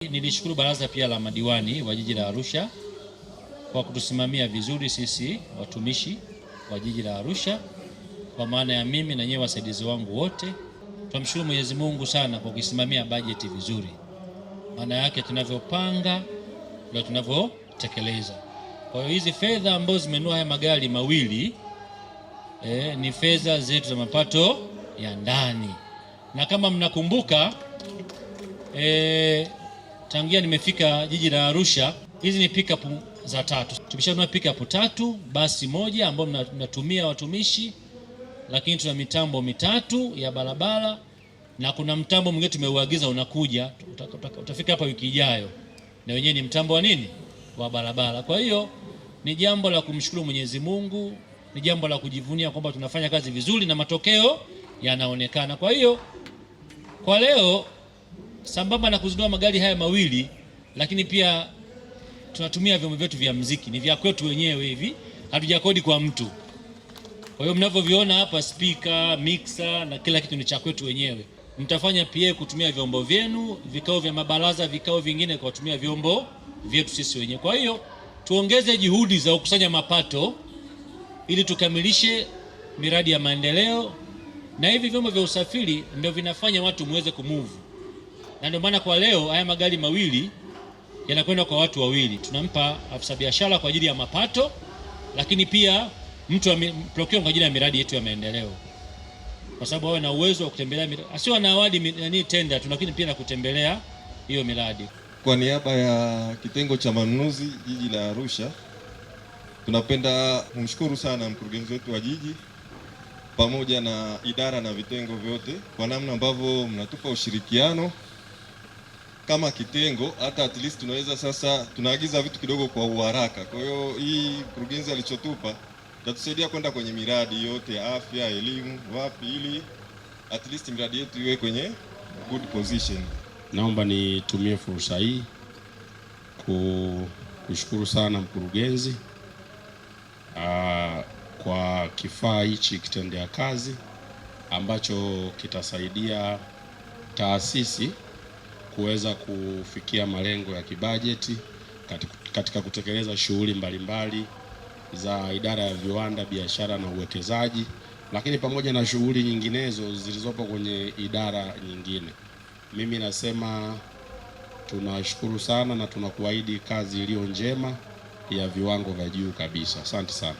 Nilishukuru baraza pia la madiwani wa jiji la Arusha kwa kutusimamia vizuri sisi watumishi wa jiji la Arusha, kwa maana ya mimi na nyewe wasaidizi wangu wote. Tunamshukuru Mwenyezi Mungu sana kwa kuisimamia bajeti vizuri, maana yake tunavyopanga ndio tunavyotekeleza. Kwa hiyo hizi fedha ambazo zimenunua haya magari mawili ni fedha zetu za mapato ya ndani, na kama mnakumbuka tangia nimefika jiji la Arusha, hizi ni pickup za tatu. Tumeshanunua pickup tatu, basi moja ambayo mnatumia watumishi, lakini tuna mitambo mitatu ya barabara na kuna mtambo mwingine tumeuagiza unakuja, utafika hapa wiki ijayo, na wenyewe ni mtambo wa nini, wa barabara. Kwa hiyo ni jambo la kumshukuru Mwenyezi Mungu, ni jambo la kujivunia kwamba tunafanya kazi vizuri na matokeo yanaonekana. Kwa hiyo kwa leo sambamba na kuzindua magari haya mawili, lakini pia tunatumia vyombo vyetu vya mziki, ni vya kwetu wenyewe hivi, hatujakodi kwa mtu. Kwa hiyo mnavyoviona hapa, speaker, mixer na kila kitu ni cha kwetu wenyewe. Mtafanya PA kutumia vyombo vyenu, vikao vya mabaraza, vikao vingine kwa kutumia vyombo vyetu sisi wenyewe. Kwa hiyo tuongeze juhudi za kukusanya mapato ili tukamilishe miradi ya maendeleo, na hivi vyombo vya usafiri ndio vinafanya watu muweze kumove na ndio maana kwa leo haya magari mawili yanakwenda kwa watu wawili. Tunampa afisa biashara kwa ajili ya mapato, lakini pia mtu wa procurement kwa ajili ya miradi yetu ya maendeleo, kwa sababu awe na uwezo wa kutembelea miradi, asiwe na awadi nani tenda tu, lakini pia na kutembelea hiyo miradi. Kwa niaba ya kitengo cha manunuzi jiji la Arusha, tunapenda kumshukuru sana mkurugenzi wetu wa jiji pamoja na idara na vitengo vyote kwa namna ambavyo mnatupa ushirikiano kama kitengo, hata at least tunaweza sasa tunaagiza vitu kidogo kwa uharaka. Kwa hiyo hii mkurugenzi alichotupa itatusaidia kwenda kwenye miradi yote ya afya, elimu, wapi, ili at least miradi yetu iwe kwenye good position. Naomba nitumie fursa hii kushukuru sana mkurugenzi kwa kifaa hichi kitendea kazi ambacho kitasaidia taasisi kuweza kufikia malengo ya kibajeti katika kutekeleza shughuli mbalimbali za idara ya viwanda, biashara na uwekezaji, lakini pamoja na shughuli nyinginezo zilizopo kwenye idara nyingine. Mimi nasema tunashukuru sana na tunakuahidi kazi iliyo njema ya viwango vya juu kabisa. Asante sana.